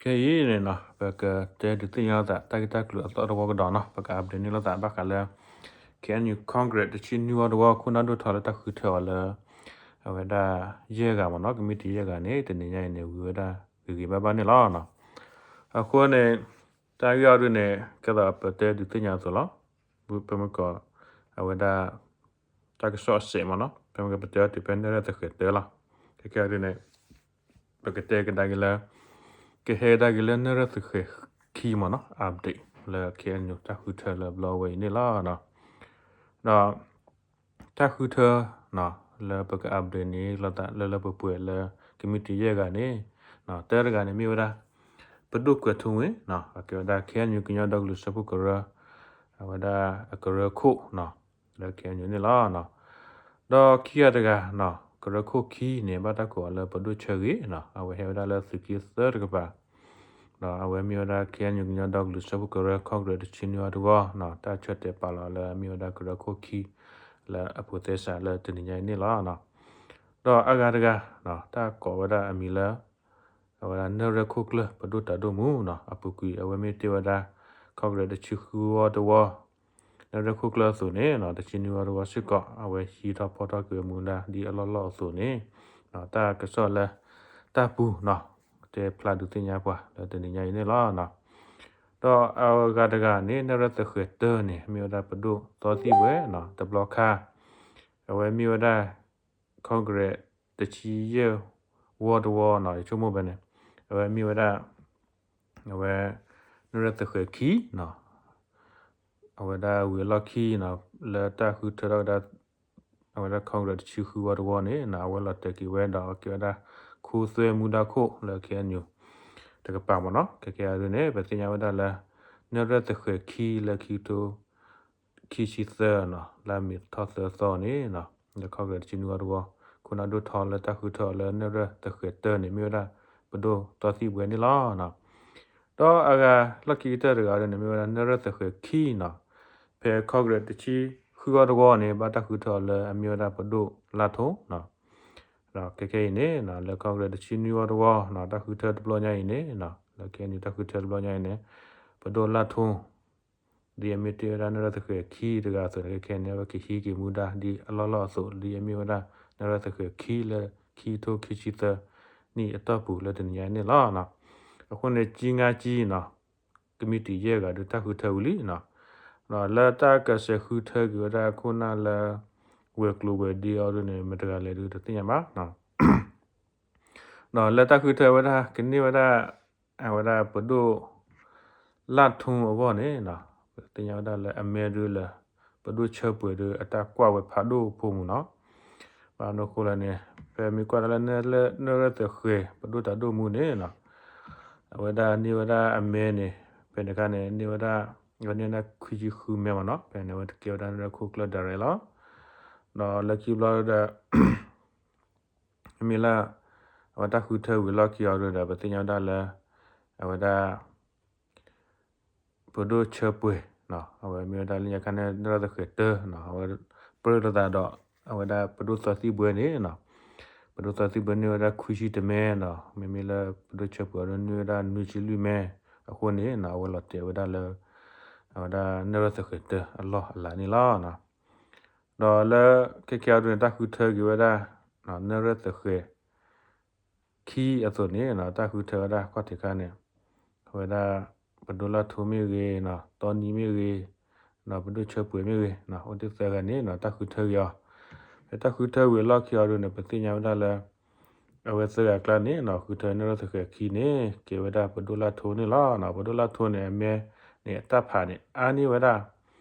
ခဲအံၤန့ၣ်နီၤ ပကတဲဒုးသ့ၣ်ညါလိာ်သး တၢ်ဂ့ၢ်တၢ်ကျိၤအသီတဝီကဒီးနီၤ, ပက update န့ၢ်လိာ်သးဘၣ်ဃးလၢ ခ့ၣ်အဲၣ်ယူၣ် Congress တဆံနွံဝီတဝီ ခိၣ်နၢ်ဒိၣ်ထီၣ်လၢတၢ်ဃုထၢအီၤလၢ အဝဲဒၣ်ယဲၢ်ဂၤမ့ၢ်နီၤ, ကမံးတံာ်ယဲၢ်ဂၤန့ၣ် တနံၤညါအံၤန့ၣ် ဝံၤဝဲဒၣ်ဂ့ၤဂ့ၤဘၣ်ဘၣ်န့ၣ်လီၤ. အဃိန့ၣ် တၢ်ဂ့ၢ်အီၤဒုန့ၣ် ကဲသိးပတဲဒုးသ့ၣ်ညါအသိးလီၤ. ပမ့ၢ်ကီး အဝဲဒၣ် တၢ်ကစီၣ်အစဲးမ့ၢ်နီၤ, ပမ့ၢ်ကပတဲအီၤတုၤဖဲနၢ်ရၢၢ်သဃဲၤတၢလီၤ. ခဲခဲအံၤဒုန့ၣ် ပကတဲကဒါက့ၤလၢ ကဟဲကဒါက့ၤလၢနၢ်ရၢၢ်သဃဲၤခံမ့ၢ်နီၤ, update လၢ ခ့ၣ်အဲၣ်ယူၣ် တၢ်ဃုထၢလၢဘျီဝဲအံၤန့ၣ်လီၤ. ဒီး တၢ်ဃုထၢ လၢပက update န့ၣ်လိာ်သးလၢလၢပှဲၤပှဲၤလၢ ကမံးတံာ်ယဲၢ်ဂၤန့ၣ် တၢတဂၤန့ၣ်မ့ၢ်ဝဲဒၣ် ပဒိၣ်ကွဲးထူဝ့ၣ် အကဲဝဲဒၣ် ခ့ၣ်အဲၣ်ယူၣ် ကညီဒီကလုာ်စၢဖှိၣ်ကရၢ အဝဲဒၣ်အကရၢခိၣ် လၢ ခ့ၣ်အဲၣ်ယူၣ် န့ၣ်လီၤ. ဒီးခံဂၤတဂၤ ကရၢခိၣ်ခံန့ၣ် ဘၣ်တၢ်ကိးအီၤလၢပဒိၣ်ဆၢဂ့ၤ အဝဲဟဲဝဲဒၣ်လၢသုးက့သၢတကပၤ ဒီးအဝဲမ့ၢ်ဝဲဒၣ် ခ့ၣ်အဲၣ်ယူၣ် ကညီဒီကလုာ်စၢဖှိၣ်ကရၢ Congress တဆံနွံဝီတဝီ တၢ်ဆၢတဲာ်ပာ်လီၤလၢအမ့ၢ်ဝဲဒၣ်ကရၢခိၣ်ခံ လၢအဖိးသဲစးလၢတနံၤညါအံၤန့ၣ်လီၤ. ဒီးအဂၤတဂၤ တၢ်ကိးဝဲဒၣ်အမံၤလၢ အဝဲဒၣ်နၢ်ရၢၢ်ခိၣ်ကျၢၢ် ပဒိၣ်တၢ်ဒိၣ်မူနီၤ, အပူၤကွံာ်အဝဲမ့ၢ်တ့ၢ်ဝဲဒၣ် Congress တဆံဃုဝီတဝီ နၢ်ရၢၢ်ခိၣ်ကျၢၢ်အသိးန့ၣ် တဆံနွံဝီတဝီစ့ၢ်ကီး အဝဲဟံးထီၣ်ဖီၣ်ထီၣ်က့ၤဝဲမူဒါဒ်အလီၢ်လီၢ်အသိးန့ၣ် တၢ်ကစီၣ်လၢ တၢ်ပူၤနီၤ တဲဖျါဒုးသ့ၣ်ညါပှၤလၢတနံၤညါအံၤန့ၣ်လီၤ. ဒီးအဂၤတဂၤန့ၣ် နၢ်ရၢၢ်သဃဲၤတၢန့ၣ် မ့ၢ်ဝဲဒၣ်ပဒိၣ်သီသံၣ်ဘှဲနီၤ, တဘျီခါ အဝဲမ့ၢ်ဝဲဒၣ် Congress တဆံယဲၢ်ဝီတဝီနီၤ, ယဆိကမိၣ်ဖဲန့ၣ် အဝဲမ့ၢ်ဝဲဒၣ် အဝဲ နၢ်ရၢၢ်သဃဲၤခံနီၤ, အဝဲဒၣ်ဝံၤအလီၢ်ခံနီၤ လၢတၢ်ဃုထၢထီၣ်ဝဲဒၣ် အဝဲဒၣ် Congress တဆံဃုဝီတဝီန့ၣ်နီၤ, အဝဲလီၤတဲာ်က့ၤဝဲဒီးကဲဝဲဒၣ် ခူသွဲမူဒါခိၣ်လၢ ခ့ၣ်အဲၣ်ယူၣ် တကပၤမ့ၢ်နီၤ. ခဲခဲအံၤဒုန့ၣ် ပသ့ၣ်ညါဝဲဒၣ်လၢ နၢ်ရၢၢ်သဃဲၤခံလၢခံကထိ ခံဆံသၢနီၤ လါမ့ၤထီၣ်သၢသီန့ၣ်နီၤ လၢ Congress တဆံနွံဝီတဝီ ခိၣ်နၢ်ဒိၣ်ထီၣ်လၢတၢ်ဃုထၢအီၤလၢနၢ်ရၢၢ်သဃဲၤတၢန့ၣ် မ့ၢ်ဝဲဒၣ်ပဒိၣ်သီသံၣ်ဘှဲန့ၣ်လီၤ. ဒီးအဂၤလီၢ်ခံကတၢၢ်တဂၤဒုန့ၣ် မ့ၢ်ဝဲဒၣ်နၢ်ရၢၢ်သဃဲၤခံနီၤ, ဖဲ Congress တဆံဃုဝီတဝီန့ၣ် ဘၣ်တၢ်ဃုထၢအီၤလၢအမ့ၢ်ဝဲဒၣ်ပဒိၣ်လၢ်ထိနီၤ. ဒီးခဲခဲအံၤန့ၣ် လၢ Congress တဆံနွံဝီတဝီ တၢ်ဃုထၢတဘျီညါအံၤန့ၣ် လၢ ခ့ၣ်အဲၣ်ယူၣ် တၢ်ဃုထၢတဘျီညါအံၤန့ၣ် ပဒိၣ်လၢ်ထိ ဒ်အမ့ၢ်တ့ၢ်ဝဲဒၣ်နၢ်ရၢၢ်သဃဲၤခံတဂၤအသိးန့ၣ် ခဲခဲအံၤန့ၣ် အဝဲကဟံးက့ၤမူဒါဒ်အလီၢ်လီၢ်အသိး ဒ်အမ့ၢ်ဝဲဒၣ် နၢ်ရၢၢ်သဃဲၤခံလၢခံကထိခံဆံသၢနံၣ်အတီၢ်ပူၤလၢတနံၤညါအံၤန့ၣ်လီၤ. အဃိန့ၣ် ကၠံငါကၠံနီၤ ကမံးတံာ်ယဲၢ်ဂၤဒုးတၢ်ဃုထၢဝံၤလံနီၤ. ဒီးလၢတၢ်ကစဲးဃုထၢက့ၤဝဲဒၣ်ခိၣ်နၢ်လၢ ဝဲၤကျိၤဝဲၤဒ့အီၤဒုန့ၣ် မတၤတဂၤလဲၣ်ဒုးတသ့ၣ်ညါဘၣ်နီၤ. ဒီးလၢတၢ်ဃုထၢဝဲဒၣ် ကန့ၢ်ဝဲဒၣ် အဝဲဒၣ်ပဒိၣ်လၢ်ထိအဂီၢ်န့ၣ်နီၤ ပသ့ၣ်ညါဝဲဒၣ်လၢအမ့ၢ်ဒုးလၢ ပဒိၣ်ဆၢပှဲၤဒုးအတၢ်ကွၢ်ဝဲဖးဒိၣ်ဖိမုၢ်နီၤ. ဘၣ်မနုၤအဃိလဲၣ်န့ၣ် ဖဲမ့ၢ်ကွၢ်ဒၣ်လၢ နၢ်ရၢၢ်သဃဲၤ ပဒိၣ်တၢ်ဒိၣ်မူန့ၣ်နီၤ အဝဲဒၣ်န့ၢ်ဝဲဒၣ်အမ့ၢ်န့ၣ် ဖဲန့ၣ်အခါန့ၣ် န့ၢ်ဝဲဒၣ် အဝဲန့ၢ်ဝဲဒၣ်ခွံဆံဃုမဲမ့ၢ်နီၤ, ဖဲန့ၣ် အဝဲတကဲဝဲဒၣ်နၢ်ရၢၢ်ခိၣ်ကျၢၢ် direct လီၤ. ဒီးလၢခံဘျီဒီး မ့မ့ၢ်လၢ အဝဲတၢ်ဃုထၢဝံၤလီၢ်ခံအီၤဒုဒီး ပသ့ၣ်ညါဝဲဒၣ်လၢ အဝဲဒၣ် ပဒိၣ်ဆၢပှဲၤနီၤ အဝဲမ့ၢ်ဝဲဒၣ်လၢညါခါန့ၣ် နၢ်ရၢၢ်သဃဲၤတၢနီၤ အဝဲ ပြၢလိာ်သးဒီး အဝဲဒၣ်ပဒိၣ်သီသံၣ်ဘှဲန့ၣ်နီၤ, ပဒိၣ်သီသံၣ်ဘှဲန့ၢ်ဝဲဒၣ်ခွံဆံတမဲနီၤ, မ့မ့ၢ်လၢပဒိၣ်ဆၢပှဲၤအီၤဒုန့ၢ်ဝဲဒၣ်နွံဆံလွံၢ်မဲ, အဃိန့ၣ်နီၤ အဝဲလီၤတဲာ်ဝဲဒၣ်လၢ အဝဲဒၣ်နၢ်ရၢၢ်သဃဲၤတၢအလီၢ်အလၤန့ၣ်လီၤ. ဒီးလၢခဲခဲအံၤဒုန့ၣ် တၢ်ဃုထၢက့ၤဝဲဒၣ် နၢ်ရၢၢ်သဃဲၤ ခံအသိးန့ၣ်နီၤ တၢ်ဃုထၢဝဲဒၣ်ခီၣ်ထံးခါန့ၣ် အဝဲဒၣ် ပဒိၣ်လၢ်ထိမ့ၢ်ဂ့ၤနီၤ, တီနံမ့ၢ်ဂ့ၤနီၤ, ပဒိၣ်ဆၢပှဲၤမ့ၢ်ဂ့ၤနီၤ, အိၣ်ဒ်သၢဂၤန့ၣ်နီၤ တၢ်ဃုထၢက့ၤအီၤ, ဖဲတၢ်ဃုထၢဝံၤအလီၢ်ခံအီၤဒုန့ၣ် ပသ့ၣ်ညါဝဲဒၣ်လၢ အဝဲသၢဂၤအကျါန့ၣ်နီၤ ဃုထၢနၢ်ရၢၢ်သဃဲၤခံန့ၣ် ကဲဝဲဒၣ်ပဒိၣ်လၢ်ထိန့ၣ်လီၤ. ပဒိၣ်လၢ်ထိန့ၣ် အမ့ၢ်န့ၣ် အတၢ်ဖးန့ၣ် အါန့ၢ်ဝဲဒၣ်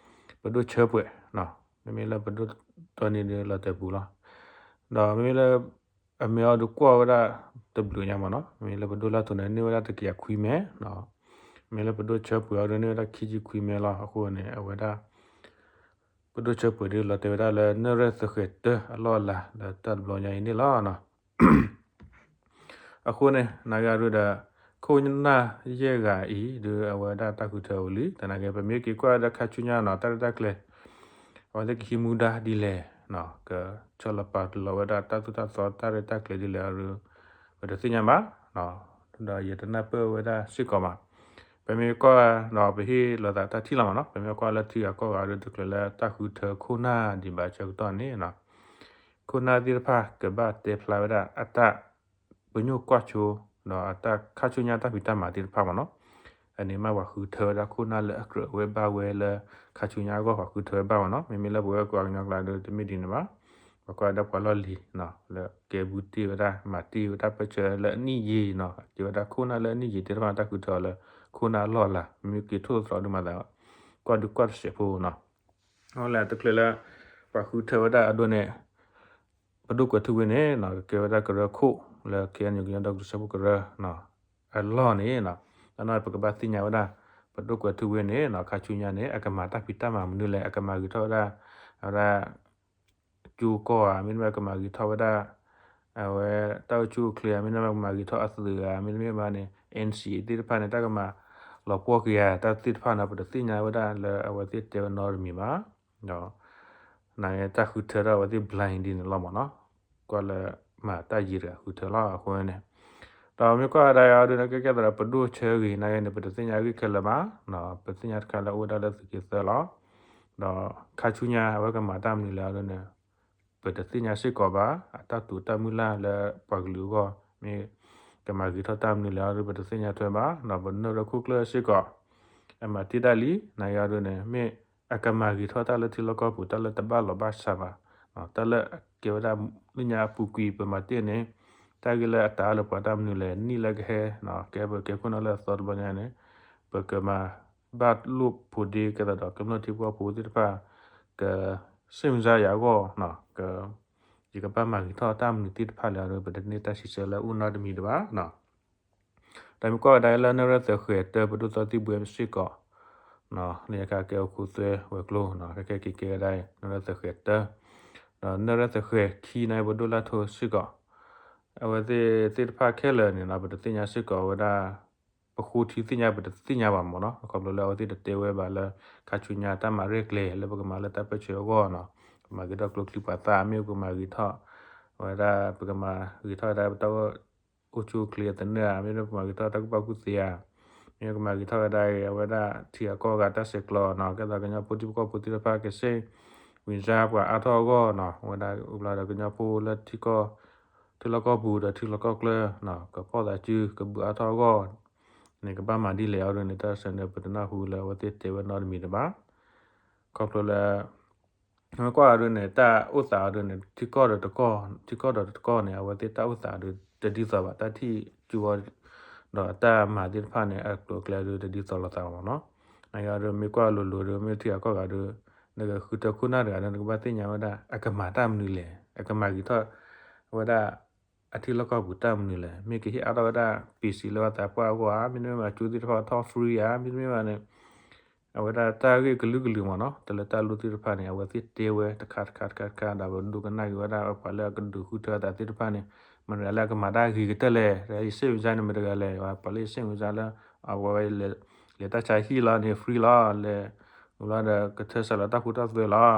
ပဒိၣ်ဆၢပှဲၤနီၤ, မ့မ့ၢ်လၢပဒိၣ်တီနံဒုလီၤတဲာ်ပူၤလီၤ. ဒီးမ့မ့ၢ်လၢ အမ့ၢ်အီၤဒုးကွၢ်ဝဲဒၣ်တဘျုးညါမ့ၢ်နီၤ, မ့မ့ၢ်လၢပဒိၣ်လၢ်ထိန့ၣ် န့ၢ်ဝဲဒၣ်တကယၤခွံမဲ, မ့မ့ၢ်လၢပဒိၣ်ဆၢပှဲၤအီၤဒုန့ၢ်ဝဲဒၣ်ခံဆံခွံမဲလီၤ. အဃိန့ၣ် အဝဲဒၣ် ပဒိၣ်ဆၢပှဲၤဒုလီၤတဲာ်ဝဲဒၣ်လၢ နၢ်ရၢၢ်သဃဲၤတၢအလီၢ်အလၤလၢတၢ်တဘျီညါအံၤန့ၣ်လီၤ. အဃိန့ၣ် နာ်ဂ့ၤအရ့ဒီး ခိၣ်နၢ်ယဲၢ်ဂၤအံၤ ဒုးအဝဲဒၣ်တၢ်ဃုထၢဝံၤလံ. သနာ်က့ ပမ့ၢ်က့ၤကွၢ်ဝဲဒၣ်ခါဆူညါနီၤ တၢ်ရဲၣ်တၢ်ကျဲၤ အဝဲသ့ၣ်ကဟံးမူဒါဒ်လဲၣ်, ကဆီၣ်လီၤပာ်လီၤဝဲဒၣ်တၢ်သိၣ်တၢ်သီတၢ်ရဲၣ်တၢ်ကျဲၤဒ်လဲၣ်အရ့ ပတသ့ၣ်ညါဘၣ်နီၤ. ဒီးယတနၢ်ပၢၢ်ဝဲဒၣ်စ့ၢ်ကီးဘၣ်. ပမ့ၢ်ကွၢ်ဒီးပဟ့ၣ်လိာ်သးတၢ်ထံၣ်လီၤမးနီၤ, ပမ့ၢ်ကွၢ်လၢထံဂၤကီၢ်ဂၤဒီး တချုးလၢတၢ်ဃုထၢခိၣ်နၢ်ဒံးဘၣ်ဆၢကတီၢ်န့ၣ် ခိၣ်နၢ်သ့ၣ်တဖၣ်ကဘၣ်တဲဖျါဝဲဒၣ်အတၢ်ပညိၣ်ကွၢ်ဆိ, ဒီးအတၢ်ခါဆူညါတၢ်ဖံးတၢ်မၤသ့ၣ်တဖၣ်မးနီၤ. အန့ၣ်မ့ၢ်ပှၤဃုထၢဝဲဒၣ်ခိၣ်နၢ်လၢအကြၢးဝဲဘၣ်ဝဲလၢ ခါဆူညါအဂီၢ် ပှၤဃုထၢဝဲဘၣ်မးနီၤ. မ့မ့ၢ်လၢပဝဲပှၤကညီကျါဒီး တမ့ၢ်ဒ်န့ၣ်ဘၣ်. ပကွၢ်ဝဲဒၣ်ပှၤလီၢ်လံၤ လၢကဲဘုတ့ၢ်ဝဲဒၣ် မၤတ့ၢ်ဝဲဒၣ်ပၢၢ်ဆၢလၢအနံၣ်ယံာ်နီၤ, ကဲဝဲဒၣ်ခိၣ်နၢ်လၢအနံၣ်ယံာ်သ့ၣ်တဖၣ် တၢ်ဃုထၢအီၤလၢ ခိၣ်နၢ်လီၢ်လၤ, မ့မ့ၢ်က့ၤထိၣ်သတြီၤဒုးမၤသး ကွၢ်ဒုးကွၢ်တစဲးဖိနီၤ. အဝဲလၢတချုးလၢ ပှၤဃုထၢဝဲဒၣ်အဒိန့ၣ် ပဒိၣ်ကွဲးထူဝ့န့ၣ်နီၤ ကကဲဝဲဒၣ်ကရၢခိၣ်လၢ KNU ကညီဒီကလုာ်စၢဖှိၣ်ကရၢ အလီၢ်န့ၣ်နီၤ, အနီၢ်ပကဘၣ်သ့ၣ်ညါဝဲဒၣ် ပဒိၣ်ကွဲးထူဝ့န့ၣ်နီၤ ခါဆူညါန့ၣ် အကမၤတၢ်ဖံးတၢ်မၤမနုၤလဲၣ်, အကမၤဂ့ၤထီၣ်ဝဲဒၣ် အဝဲဒၣ် ကၠိကီၢ်ဧါ, မ့တမ့ၢ်ကမၤဂ့ၤထီၣ်ဝဲဒၣ် အဝဲတၢ်အိၣ်ဆူၣ်အိၣ်ချ့ဧါ, မ့တမ့ၢ်ကမၤဂ့ၤထီၣ်အသုးဧါ, မ့တမ့ၢ်ဘၣ်န့ၣ် NCA သ့ၣ်တဖၣ်န့ၣ် တၢ်ကမၤလီၤပှီၢ်က့ၤဧါ, တၢ်သ့ၣ်တဖၣ်န့ၣ် ပတသ့ၣ်ညါဝဲဒၣ်လၢအဝဲသ့ၣ်တဲဝဲနီတမံၤဘၣ်. ဒီး နတၢ်ဃုထၢထီၣ်အဝဲသ့ၣ် blind ဒ်န့ၣ်လီၤမးနီၤ, ကွၢ်လၢမၤတၢ်ယံၤတဂၤဃုထၢလီၤအဃိန့ၣ်, ဒီးမ့ၢ်ကွၢ်ဝဲဒၣ်အံၤဒ်န့ၣ် ကဲကဲသးဒီးပဒိၣ်ဆၢဂ့ၤနာ်က့န့ၣ် ပတသ့ၣ်ညါအဂ့ၢ်ခဲလၢာ်ဘၣ်, ပသ့ၣ်ညါတခါလၢအိၣ်ဝဲဒၣ်လၢသုးက့သၢလီၤ. ဒီးခါဆူညါအဝဲကမၤတၢ်မနုၤလဲၣ်အံၤဒ်န့ၣ် ပတသ့ၣ်ညါစ့ၢ်ကီးဘၣ်, အတၢ်တိာ်တၢ်မုၢ်လၢ်လၢပှၤကလုာ်အဂီၢ် မ့ၢ်ကမၤဂ့ၤထီၣ်တၢ်မနုၤလဲၣ်အံၤဒ် ပတသ့ၣ်ညါထွဲဘၣ်, ဒီးပနၢ်ရၢခိၣ်ကျၢၢ်စ့ၢ်ကီး အမၤတ့ၢ်တၢ်လံ, နာ်က့အံၤဒ်န့ၣ် မ့ၢ်အကမၤဂ့ၤထီၣ်တၢ်လၢထံလီၢ်ကီၢ်ပူၤ တၢ်လၢတဘၣ်လီၤဘၣ်စးဘၣ်, တၢ်လၢအကဲဝဲဒၣ်လၢညါအပူၤကွံာ် ပမၤတ့ၢ်န့ၣ် တၢ်ဂ့ၢ်လၢအတၢ်လၢပှၤတၢ်မနုၤလဲၣ်, နံၣ်လၢကဟဲ ကဲပကဲခိၣ်နၢ်လၢအသီတဘျီညါန့ၣ် ပကမၤဘၣ်လိာ်ဖိးဒ့ကဲသးဒီးကမျၢၢ်ထံဖိကီၢ်ဖိသ့ၣ်တဖၣ် ကစ့ၣ်မုၢ်စါယၤအဂီၢ် ယကဘၣ်မၤဂ့ၤထီၣ်တၢ်မနုၤသ့ၣ်တဖၣ်လဲၣ်အံၤဒ် ပတန့ၢ်တၢ်စံးဆၢလၢအအိၣ်နီတမံၤတဘၣ်. ဒီးမ့ၢ်ကွၢ်ဝဲဒၣ်လၢနၢ်ရၢၣ်သၢဃဲၤတၢ ပဒိၣ်သီသံဘှဲစ့ၢ်ကီး လၢညါခါကဲအိၣ်ခိးသွဲဝဲၤကျိၤ ခဲကဲက့ၤကဲဝဲဒၣ် နၢ်ရၢၣ်သၢဃဲၤတၢ ဒီးနၢ်ရၢၣ်သၢဃဲၤခံန့ၣ် ပဒိၣ်လၢ်ထိစ့ၢ်ကီး အဝဲသ့ၣ်သ့ၣ်တဖၣ်ခဲလၢာ်န့ၣ် ပတသ့ၣ်ညါစ့ၢ်ကီးဝဲဒၣ် ပဃိထံသ့ၣ်ညါ ပတသ့ၣ်ညါဘၣ်မးနီၤ, ခီဖျိလၢအဝဲသ့ၣ်တတဲဝဲဘၣ်လၢ ခါဆူညါတၢ်မၤရဲၣ်ကျဲၤလၢပကမၤလၢတၢ်ပၢၢ်ဆၢအဂီၢ်နီၤ, ပမၤဂ့ၤထီၣ်ကျိချံပှၤသၣ် မ့ၢ်ပကမၤဂ့ၤထီၣ် ဝဲဒၣ် ပကမၤဂ့ၤထီၣ်ဝဲဒၣ်ပတၢ် အိၣ်ဆူၣ်အိၣ်ချ့အသနၢၣ်ဧါ, မ့တမ့ၢ်ပကမၤဂ့ၤထီၣ်တၢ်ကူၣ်ဘၣ်ကူၣ်သ့ဧါ, မ့ၢ်ပကမၤဂ့ၤထီၣ်ဝဲဒၣ်အံၤ အဝဲဒၣ်ထံဂၤကီၢ်ဂၤတၢ်ဆဲးကျိးနီၤ, ကဲသးကညီဖိထံဖိကီၢ်ဖိသ့ၣ်တဖၣ်ကစ့ၣ်ဝံၤစါပှၤအါထီၣ်အဂီၢ်နီၤ, ဝဲဒၣ်အဘျီဒီးကညီဖိလၢထံကီၢ် ထံလီၢ်ကီၢ်ပူၤဒီးထံလီၢ်ကီၢ်ကျၢၤနီၤ ကဖီၣ်သးစု ကဘုးအါထီၣ်အဂီၢ်န့ၣ် ကဘၣ်မၤဒ်လဲၣ်အံၤဒ်န့ၣ် တၢ်ဆၢန့ၣ် ပတနၢ်ဟူလၢအဝဲသ့ၣ်တဲဝဲနီတမံၤတဘၣ်. ခီဖျိလၢ မ့ၢ်ကွၢ်အံၤဒ်န့ၣ် တၢ်အိၣ်သးအံၤဒ်န့ၣ် ထံကီၢ်ဒီးတကီၢ် ထံကီၢ်ဒီးတကီၢ်န့ၣ် အဝဲသ့ၣ်တၢ်အိၣ်သးအံၤဒ်တဒ်သိးဘၣ် တၢ်ထံၣ်ကၠူဝဲ ဒီးအတၢ်မၤသ့ၣ်တဖၣ်န့ၣ် အကျိၤအကျဲဒ်တဒ်သိးလိာ်သးဘၣ်မးနီၤ. နာ်က့အံၤဒ်မ့ၢ်ကွၢ်လိၤလိၤဒ်မ့ၢ်ထံဂၤကီၢ်ဂၤဒ် နကဃုထၢခိၣ်နၢ်တဂၤဒ် နကဘၣ်သ့ၣ်ညါဝဲဒၣ် အကမၤတၢ်မနုၤလဲၣ် အကမၤဂ့ၤထီၣ်ဝဲဒၣ် အထံလီၢ်ကီၢ်ပူၤတၢ်မနုၤလဲၣ် မ့ၢ်ကဟ့ၣ်အါထီၣ်ဝဲဒၣ် ပံးစံး လၢအသးပှၢ်အဂီၢ်ဧါ မ့တမ့ၢ်ဘၣ်ကၠူသ့ၣ်တဖၣ်ထီၣ် free ဧါ မ့တမ့ၢ်ဘၣ်န့ၣ် အဝဲဒၣ်တၢ်ဂ့ၢ်ကလုာ်ကလုာ်မးနီၤ တၢ်လၢတၢ်လိၣ်သ့ၣ်တဖၣ်န့ၣ် အဝဲသ့ၣ်တဲဝဲတခါတခါတခါတခါ ဒီးပဒိကနၣ်က့ၤဝဲဒၣ်ပှၤလၢအကဒုးဃုထၢအသးသ့ၣ်တဖၣ်န့ၣ် မတၤတဂၤလၢအကမၤတၢ်ဂ့ၤကတၢၢ်လဲၣ် ယစ့ၣ်မုၢ်စါန့ၣ်မတၤတဂၤလဲၣ် ပှၤလၢယစ့ၣ်မုၢ်စါလၢ အဝဲလဲၤတၢ်ဆါဟံၣ်လီၤန့ၣ် free လီၤ လဲၤ ဝံၤလီၤဒီးကထၢစးလီၤတၢ်ဃူတၢ်သွဲလီၤ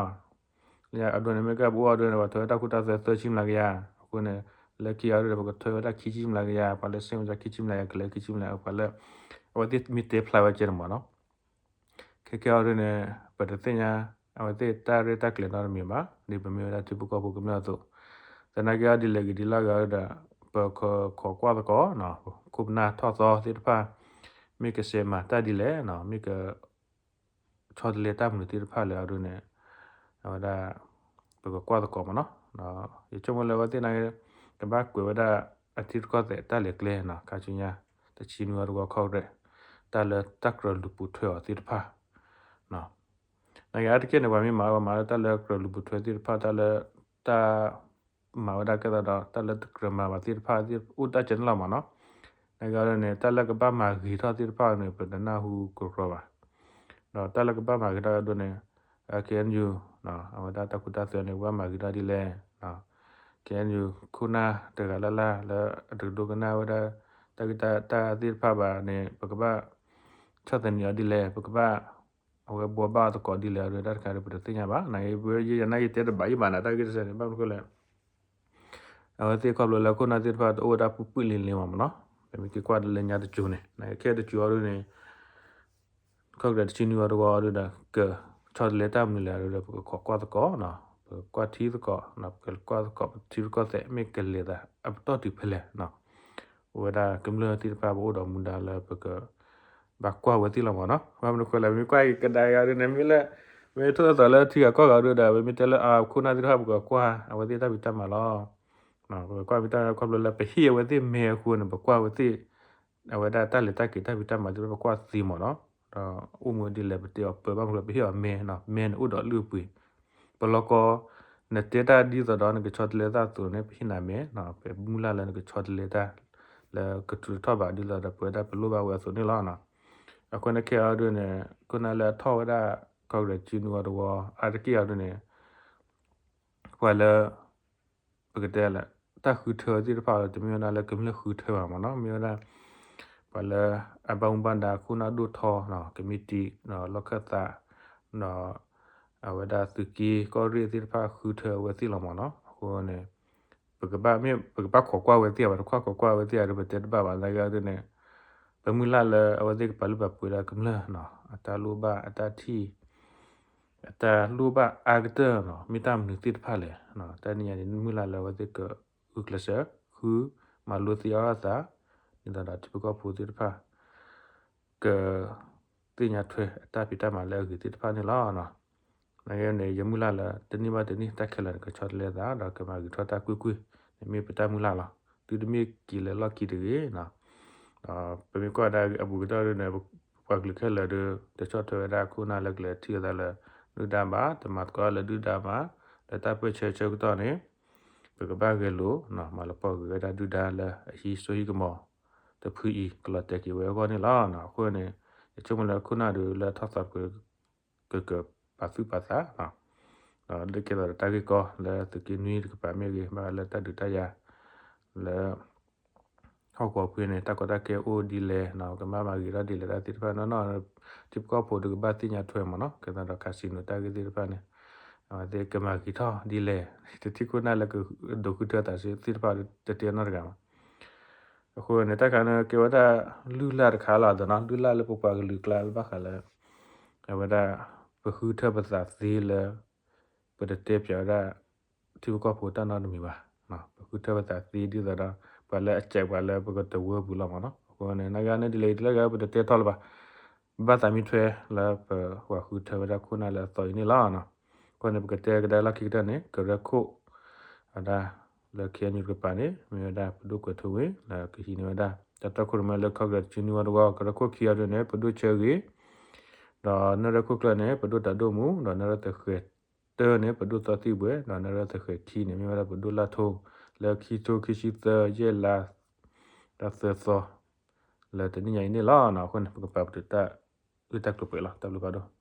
လၢအဒိန့ၣ် မ့ၢ်ကဲပအိၣ်အဒိန့ၣ် ပှၤထၢဝဲတၢ်ဃူတၢ်သွဲသၢဆံမျးကယၤ အဃိန့ၣ် လၢခံအံၤဒ်န့ၣ် ပကထၢဝဲဒၣ်ခံဆံမျးကယၤ ပှၤလၢစ့ၣ်မုၢ်စါခံဆံမျးကယၤ ကလဲၤခံဆံမျးကယၤ ပှၤလၢ အဝဲသ့ၣ်မ့ၢ်တဲဖျါဝဲကဲန့ၣ်မးနီၤ ခဲကဲအံၤဒ်န့ၣ် ပတသ့ၣ်ညါ အဝဲသ့ၣ်တၢ်ရဲၣ်တၢ်ကျဲၤနီတမံၤဘၣ် ဒ်ပမ့ၢ်ဝဲဒၣ်ထံဖိကီၢ်ဖိကမျၢၢ်အသိး သနာ်က့အံၤဒ်လဲၣ်ဂ့ၤဒ်လဲၣ်ဂ့ၤဒီး ပကခိးကွၢ်သကိး ခိၣ်ပနၢ်ထီၣ်သီသ့ၣ်တဖၣ် မ့ၢ်ကစဲးမၤတၢ်ဒ်လဲၣ် မ့ၢ်က ဆီတလဲတၢ်မနုၤသ့ၣ်တဖၣ်လၢအဒိန့ၣ် အဝဲဒၣ် ပကကွၢ်သကိးမးနီၤ ဒီးယဆိကမိၣ်လၢအဝဲသ့ၣ်န့ၣ် ကဘၣ်ကွဲးဝဲဒၣ်အထံရူၢ်ကီၢ်သဲးတၢ်လဲၤကျဲနီၤ ခါဆူညါ တဆံနွံအီၤတဝီခီၣ်ရဲၣ် တၢ်လၢတၢ်ကြၢးလူၤပိာ်ထွဲအီၤသ့ၣ်တဖၣ် နာ်က့အါတက့ၢ်န့ၣ် ပှၤမ့ၢ်မၤ ပှၤမၤလၢတၢ်လၢကြၢးလူၤပိာ်ထွဲသ့ၣ်တဖၣ် တၢ်လၢတၢ် မၤဝဲဒၣ်ကဲသးဒီး တၢ်လၢတကြၢးမၤဘၣ်သ့ၣ်တဖၣ် အိၣ်တၢ်ကဲန့ၣ်လီၤမးနီၤ နာ်က့အံၤန့ၣ် တၢ်လၢကဘၣ်မၤဂ့ၤထီၣ်သ့ၣ်တဖၣ်န့ၣ် ပတနၢ်ဟူကရီဘၣ် ဒီးတၢ်လၢကဘၣ်မၤဂ့ၤထီၣ်အဒိန့ၣ် KNU အဝဲဒၣ်တၢ်ဃူတၢ်သွဲန့ၣ် ကဘၣ်မၤဂ့ၤထီၣ်ဒ်လဲၣ် KNU ခိၣ်နၢ်တဂၤလၢ်လၢ်လၢအတဒိကနၣ်ဝဲဒၣ် တၢ်ဂ့ၢ်တၢ်သ့ၣ်တဖၣ်ဘၣ်န့ၣ် ပကဘၣ် ဆီၣ်သနံးအီၤဒ်လဲၣ် ပကဘၣ် အဝဲဘှီဘၣ်သကိးဒ်လဲၣ်အဒိ တၢ်တခါဒီးပတသ့ၣ်ညါဘၣ် နာ်က့ ယနာ်ယတဲတဘၣ်ယဘၣ်နၤ တၢ်ဂ့ၢ်တစဲးန့ၣ် ဘၣ်မနုၤဃိလဲၣ် အဝဲသ့ၣ်ခီဖျိလၢခိၣ်နၢ်သ့ၣ်တဖၣ်တအိၣ်ဝဲဒၣ်ပုၢ်ပုၢ်လံၤလံၤမးမးနီၤ မ့ၢ်က့ၤကွၢ်လၢညါတစိၤန့ၣ် ခဲအံၤတစိၤအီၤဒ်န့ၣ် ခီကဒဲးတဆံနွံဝီတဝီအီၤဒ်ဒီး ကဆီတလဲတၢ်မနုၤလဲၣ်အီၤဒ်ဒီး ပကခိးကွၢ်သကိး, ပကကွၢ်ထံသကိး, ပကကွၢ်သကိး ပထံရူၢ်ကီၢ်သဲး မ့ၢ်ကလဲၤသးအပတီၢ်တုၤဖဲလဲၣ်, အိၣ်ဝဲဒၣ်ကမျၢၢ်သ့ၣ်တဖၣ် ပအိၣ်ဒီးမူဒါလၢပက ဘၣ်ကွၢ်ဝဲသ့ၣ်လီၤမ့ၢ်နီၤ. ဘၣ်မနုၤဃိလဲၣ် ပမ့ၢ်ကွၢ်ကဒါက့ၤအီၤဒ်န့ၣ် မ့ၢ်လၢ မ့ၢ်ထိၣ်သတြီၤလၢထံဂၤကီၢ်ဂၤအီၤဒ်ဒီး ပမ့ၢ်တဲလၢအခိၣ်နၢ်သ့ၣ်တဖၣ် ပကကွၢ်အဝဲသ့ၣ်တၢ်ဖံးတၢ်မၤလီၤ. ပကကွၢ်ဖံးတၢ်မၤခီဖျိလၢ ပဟ့ၣ်အဝဲသ့ၣ်မဲအဃိန့ၣ် ပကွၢ်ဝဲသ့ၣ် အဝဲဒၣ်တၢ်လဲၤတၢ်က့ၤတၢ်ဖံးတၢ်မၤသ့ၣ်တဖၣ် ပကွၢ်သ့မ့ၢ်နီၤ. ဒီးအိၣ်မူဒ်လဲၣ် ပတဲအီၤပၢ ဘၣ်မနုၤဃိလဲၣ် ပဟ့ၣ်အီၤမဲနီၤ, မဲန့ၣ်အိၣ်ဒီးလုၢ်အပှ့ၤ ပလီၢ်ကီ နတဲတၢ်ဒ်သိးဒီး နကဆီတလဲတၢ်အသိးန့ၣ် ပဟ့ၣ်နၤမဲ, ပမုၢ်လၢ်လၢနကဆီတလဲတၢ် လၢကထုးထီၣ်ဘၣ်ဒ်သိးဒီး ပဝဲဒၣ်ပလိၣ်ဘၣ်ဝဲအသိးန့ၣ်လီၤ. အဃိန့ၣ်ခဲအံၤအီၤဒ်န့ၣ် ခိၣ်နၢ်လၢအထီၣ်ဝဲဒၣ် ခီကဒဲးတဆံနွံဝီတဝီ အါတက့ၢ်အီၤဒ်န့ၣ် ပှၤလၢ ပကတဲလၢ တၢ်ဃုထၢသ့ၣ်တဖၣ်လီၤ တမ့ၢ်ဝဲဒၣ်လၢကမျၢၢ်ဃုထၢဘၣ်မ့ၢ်နီၤ, မ့ၢ်ဝဲဒၣ် ပှၤလၢအဘၣ်မူဘၣ်ဒါခိၣ်နၢ်ဒိၣ်ထီ ကမံးတံာ် ဒီးလီၢ်ခၢၣ်သး ဒီး အဝဲဒၣ်သုးက့ကီၢ်ရ့ၣ်သ့ၣ်တဖၣ် ဃုထၢအဝဲသ့ၣ်လီၤမ့ၢ်နီၤ. အဃိန့ၣ် ပကဘၣ်မ့ၢ် ပကဘၣ်ခိးကွၢ်ဝဲသ့ၣ် ပတခိးကွၢ်ဝဲသ့ၣ်ဒီး ပတဲတဘၣ်ဘၣ် သနာ်က့အီၤဒ်န့ၣ် ပမုၢ်လၢ်လၢအဝဲသ့ၣ်ကပာ်လုၢ်ပာ်ပှ့ၤဒၣ်ကမျၢၢ် အတၢ်လိၣ်ဘၣ်အတၢ်ထံၣ် အတၢ်လိၣ်ဘၣ်အါကတၢၢ်နီၤ မ့ၢ်တၢ်မနုၤသ့ၣ်တဖၣ်လဲၣ်. တၢ်နံၣ်ညါန့ၣ် မုၢ်လၢ်လၢအဝဲသ့ၣ်ကဂုာ်ကျဲးစၢး ဃုမၤလိသ့အီၣ်အသး ဒ်သိးဒီးထံဖိကီၢ်ဖိသ့ၣ်တဖၣ် က သ့ၣ်ညါထွဲအတၢ်ဖံးတၢ်မၤလၢအဂ့ၤသ့ၣ်တဖၣ်န့ၣ်လီၤ. နကဲန့ၣ် ယမုၢ်လၢ်လၢ တနံၣ်ဘၣ်တနံၣ် တၢ်ခဲလၢာ်န့ၣ်ကဆီတလဲသး ဒီးကမၤဂ့ၤထီၣ်တၢ်ကွ့ၢ်ကွ့ၢ်န့ၣ် မ့ၢ်ပတၢ်မုၢ်လၢ်လီၤ. သုတမ့ၢ်က့ၤလၢလီၢ်ခံတဂ့ၤ. ဒီးပမ့ၢ်ကွၢ်ဒၣ်အဘူးကတၢၢ်ဒ်န့ၣ် ပပှၤကလုာ်ခဲလၢာ်ဒီး တဆီၣ်ထွဲဝဲဒၣ်ခိၣ်နၢ်လၢကလဲၤထံၣ်ဝဲဒၣ်လၢ ဒုၣ်ဒါဘၣ်, တမၤသကိးလၢဒုၣ်ဒါဘၣ်, လၢတၢ်ပၢၢ်ဆၢဆၢကတီၢ်န့ၣ် ပကဘၣ်ဂဲၤလိာ် မၤလီၤပှီၢ်ဂ့ၤဝဲဒၣ်ဒုၣ်ဒါလၢအဟံးစိဟံးကမီၤ တဖုအံၤ ကလီၤတဲာ်က့ၤဝဲအဂီၢ်န့ၣ်လီၤ. အဃိန့ၣ် ယဆိကမိၣ်လၢခိၣ်နၢ်ဒီးလၢထီၣ်သီတပှ့ၤ ကကပာ်သူၣ်ပာ်သး ဒီးဒ်ကဲသိးဒီးတၢ်ဂ့ၢ်ကီလၢသုးက့နွံတကပၤမ့ၢ်ဂ့ၤ ဘၣ်လၢတၢ်ဒုးတၢ်ယၤ လၢ ဟီၣ်ကဝီၤဖဲန့ၣ် တၢ်ကီတၢ်ခဲအိၣ်ဒ်လဲၣ် ကမၤမၤဂ့ၤထီၣ်ဒ်လဲၣ် တၢ်သ့ၣ်တဖၣ်နီၢ်နီၢ် ထံဖိကီၢ်ဖိဒီးကဘၣ်သ့ၣ်ညါထွဲမ့ၢ်နီၤ ကဲသိးဒီး casino တၢ်ဂ့ၢ်သ့ၣ်တဖၣ်န့ၣ် အဝဲသ့ၣ်ကမၤဂ့ၤထီၣ်ဒ်လဲၣ် တထံၣ်ခိၣ်နၢ်လၢကဒိးဃုထၢသးသ့ၣ်တဖၣ်တတဲနီတဂၤဘၣ်. အဃိန့ၣ် တၢ်ခါန့ၣ် ကဲဝဲဒၣ်လုၢ်လၢ်တခါလီၤသနီၤ လုၢ်လၢ်လၢပပှၤကလုာ်ကျါလၢဘၣ်ဃးလၢ အဝဲဒၣ် ပဃုထၢပသးသ့လၢ ပတတဲပၠးဝဲဒၣ် ထံဖိကီၢ်ဖိတၢ်နီတမံၤဘၣ်. ပဃုထၢပသးသ့ဒ်သိးဒီး ပှၤလၢအစဲးပှၤလၢပကတဝၢပူၤလီၤမ့ၢ်နီၤ. အဃိန့ၣ် နဂၤန့ၣ်ဒ်လဲၣ်ဒ်လဲၣ်ဂၤ ပတတဲထီၣ်လၢၤဘၣ်. ဘၣ်သးမံထွဲလၢပပှၤဃုထၢဝဲဒၣ်ခိၣ်နၢ်လၢအသီအံၤန့ၣ်လီၤ. အဃိန့ၣ် ပကတဲကဒါလီၢ်ခံကတၢၢ်န့ၣ် ကရၢခိၣ် အဝဲဒၣ် လၢ ခ့ၣ်အဲၣ်ယူၣ် တကပၤန့ၣ် မ့ၢ်ဝဲဒၣ်ပဒိၣ်ကွဲးထူဝ့ လၢကဟံးန့ၢ်ဝဲဒၣ် တၢ်တီခိၣ်ရိၣ်မဲလၢခီကဒဲးတဆံနွံဝီတဝီ ကရၢခိၣ်ခံအီၤဒ်န့ၣ် ပဒိၣ်ဆၢဂ့ၤ ဒီးနၢ်ရၢၢ်ခိၣ်ကျၢၢ်န့ၣ် ပဒိၣ်တၢ်ဒိၣ်မူ ဒီးနၢ်ရၢၢ်သဃဲၤတၢန့ၣ် ပဒိၣ်သီသံၣ်ဘှဲ ဒီးနၢ်ရၢၢ်သဃဲၤခံန့ၣ် မ့ၢ်ဝဲဒၣ်ပဒိၣ်လၢ်ထိ လၢခံထိခံဆံသၢ ယဲၢ်လါ တၢ်သၢသီ လၢတနံၣ်ညါအံၤန့ၣ်လီၤ. အဃိန့ၣ် ပကပာ်ပတုာ်တၢ်အုၣ်တၢ်ကျိၤပှဲၤလီၤ. တၢ်ဘျုးဖးဒိၣ်.